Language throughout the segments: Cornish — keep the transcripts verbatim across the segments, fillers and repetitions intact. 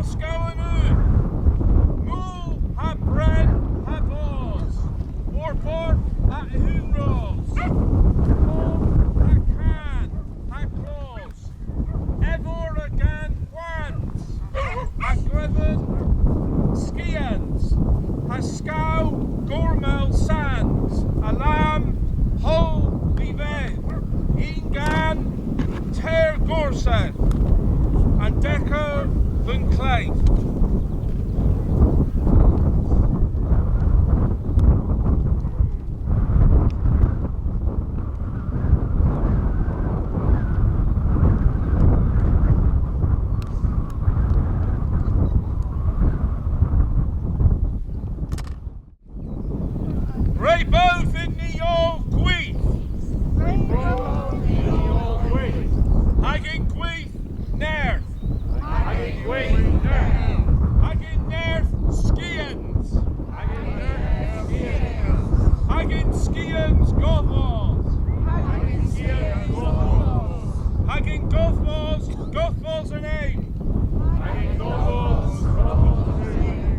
Skowen unn. Mool ha brenn ha bos. Warborth ha hunros. Kov ha kan ha klos. Evor ha gan hwans. Ha gwedhen skians. Ha skaw gormel sans. Alarm howl diwedh. Yn-gan teyr Gorsedh, an deghow dhe'n kledh. Re bo dhyn ni oll gwith. Re bo dhyn ni oll gwith. Hag yn gwith nerth. Hag yn gwith nerth. Hag yn nerth skians. Hag yn nerth skians. Hag yn skians godhvos. Hag yn skians godhvos. Hag yn godhvos, godhvos an ewn. Hag yn godhvos, godhvos an ewn.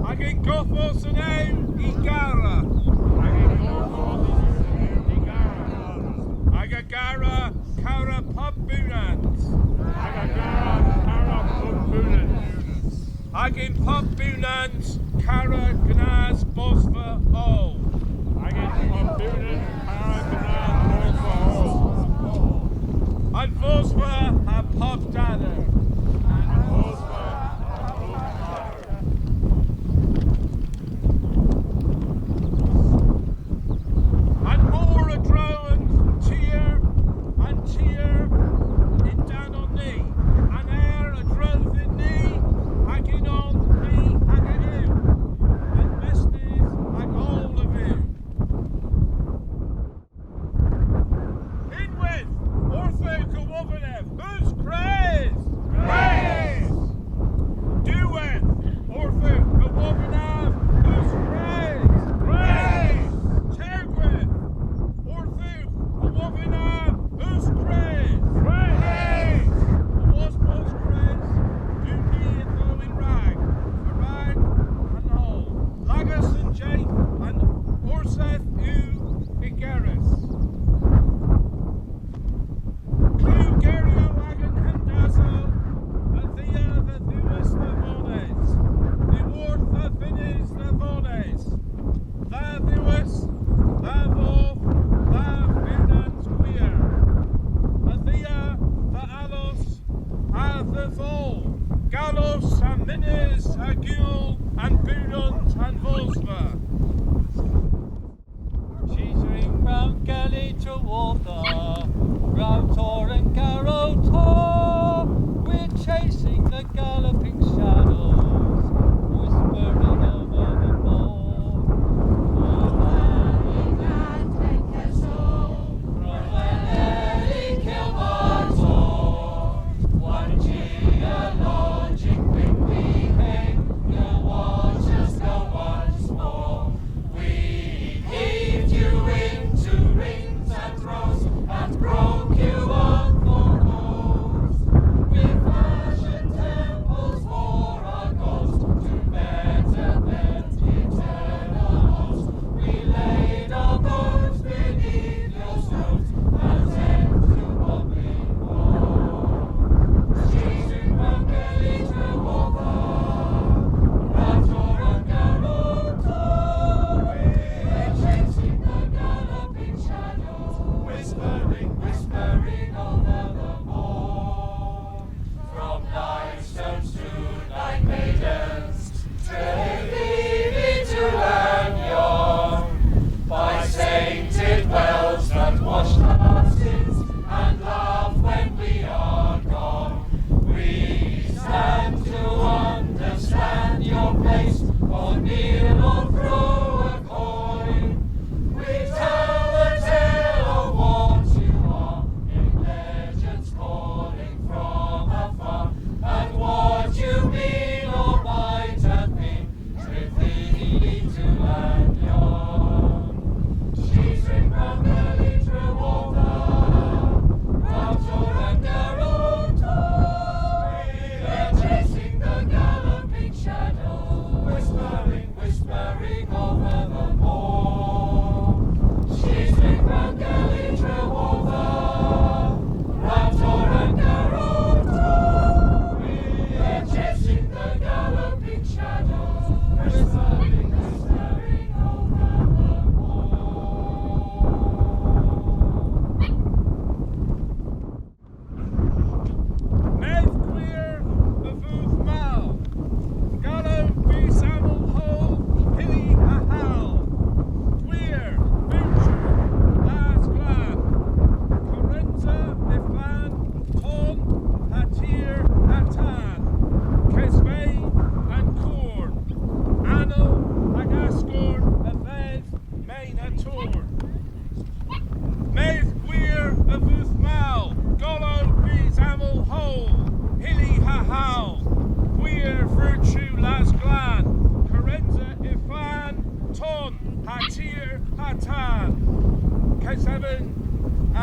Hag yn godhvos an ewn y gara. Hag yn godhvos an ewn y gara. Hag a gara, kara pub bewnans. Hag a gara, kara pub bewnans. Hag yn pub bewnans, kara gnas bosva oll. Hag yn pub bewnans, kara gnas bosva oll. An vosva ha pub dader. An vosva ha pub dader. An mor a-dro an tir, an tir yn-danon ni, an ayr a-dro dhyn ni, hag ynnon ni hag a yw, an mestes hag oll a vy. Unnweyth, orthowgh y hwovynnav, eus kres? Kres! Diwweyth, orthowgh y hwovynnav, eus kres? Kres! Teyrgweyth, orthowgh y hwovynnav, eus kres? Kres! Awos bos kres, deun ni ytho yn-rag, a-rag an howl. Lagas an jydh, an Orsedh yw igerys. Klew geryow agan hendasow, a-dhia dha dhiwes dha vones, dhyworth dha vynnes dha vones, dha dhiwes, dha vov, dha bewnans gwir, a-dhia dha allos, ha dha vowl, gallos ha mynnes ha gul an bewnans ha'n vosva. She's ring round galley to water, round tor and garrow tor. We're chasing the galloping shadows, whispering over the moor.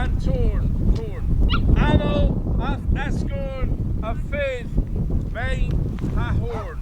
An torn, torn. Anal, a, askorn, a fydh, men, ha horn.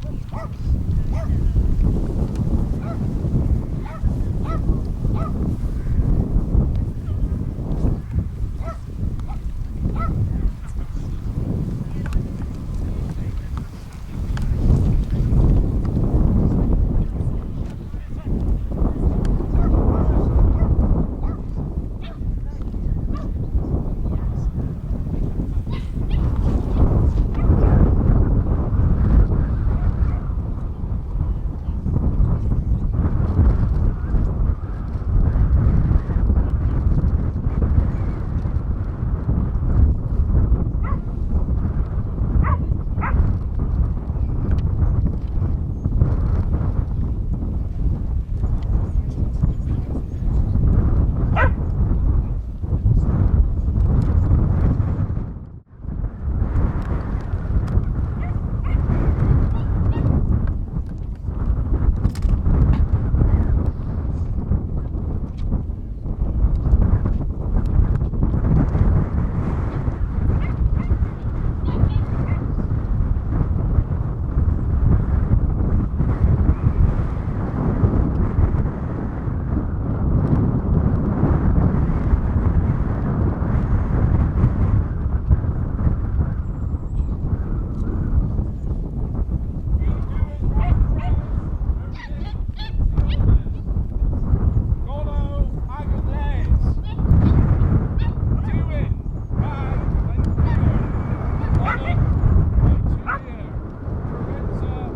Provenza,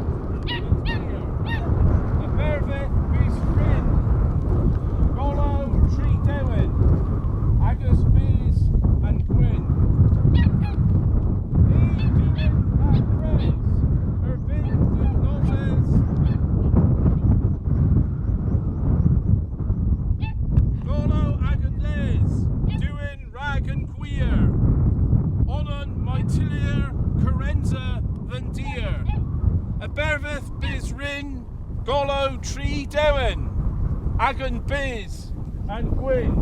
a-bervedh bys rynn. Golow tri dewynn, agas bys an gwynn. Unn dewynn rag kres, erbynn devnydhys. Golow agan les, dewynn rag an gwir. Onan may tyllir kerensa dhe'n dir. A-bervedh bys rynn, golow tri dewynn, agan bys an gwynn.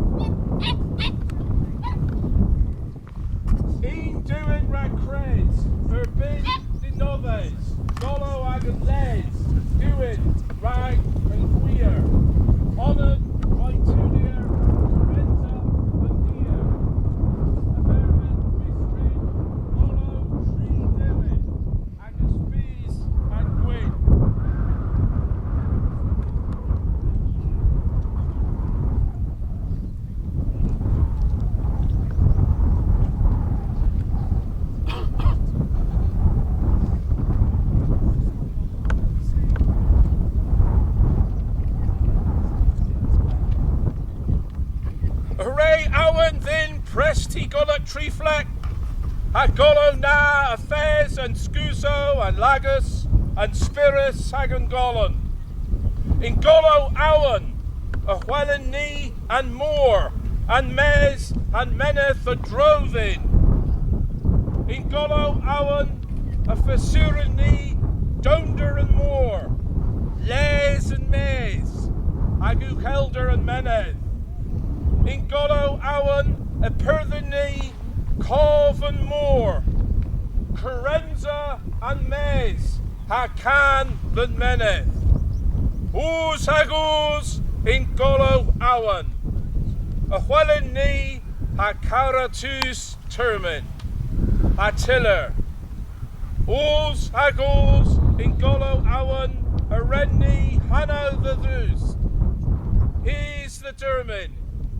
Unn dewynn rag kres, erbynn devnydhys. Golow agan les, dewynn rag an gwir. Onan may tyllir kerensa dhe'n dir. A-bervedh bys rynn, golow tri dewynn, agas bys an gwynn. Hooray, Owen, dhyn prest hy golok triflek. Ha golow na a fes an skeusow, an lagas, an spyrys hag an golon. Yn golow Owen y hwelyn ni an mor, an mes, ha'n menydh a-dro dhyn. Yn golow Owen y fesuryn ni downder an mor, les an mes, hag ughelder an menydh. Yn golow Owen y perthyn ni kov an mor, kerensa an mes, ha kan dhe'n menydh. Oos hag oos yn golow Owen y hwelyn ni ha kara tus termyn ha tyller. Oos hag oos yn golow Owen y ren ni hanow dhe dhust. Hys dhe dermyn,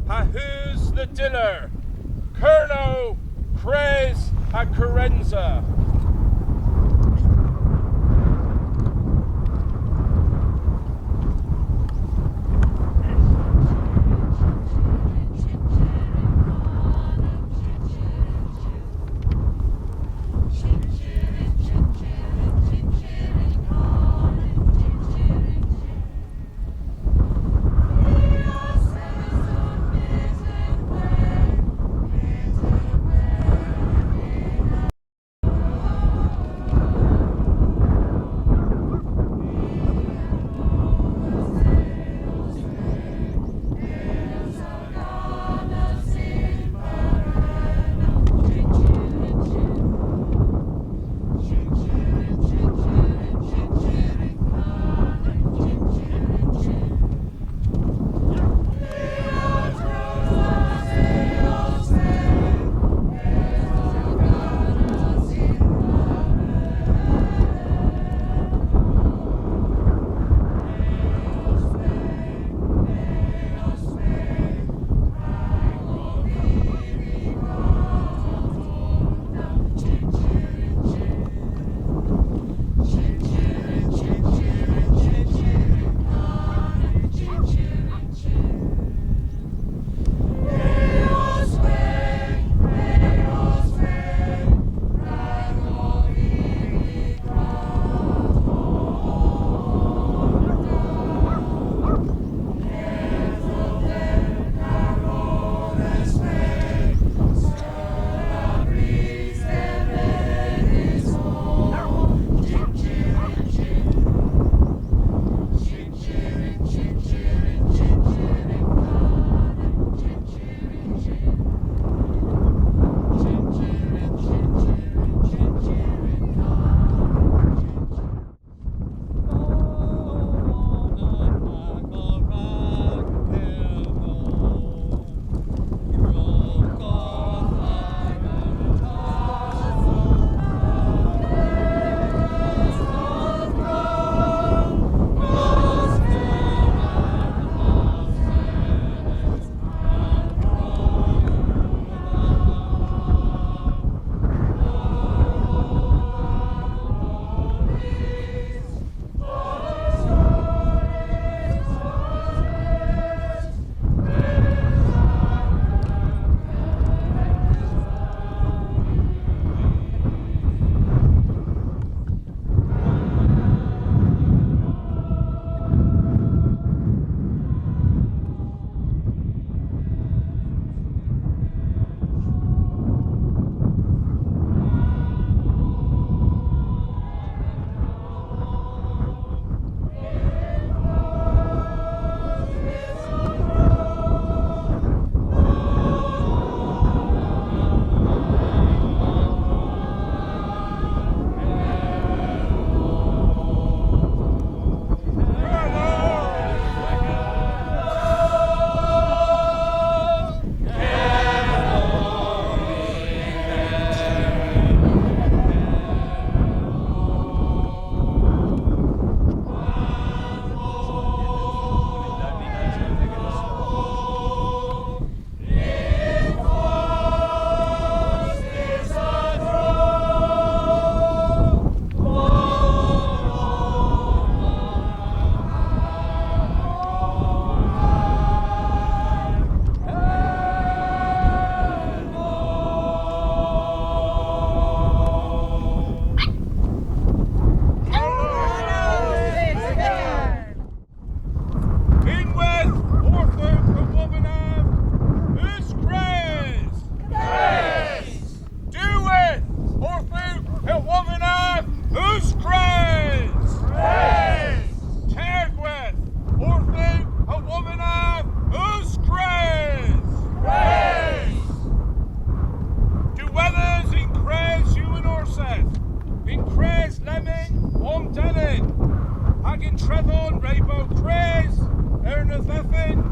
ha hus dhe dyller. Kernow, kres ha kerensa. Tredhon re bo kres, Erneth Evan.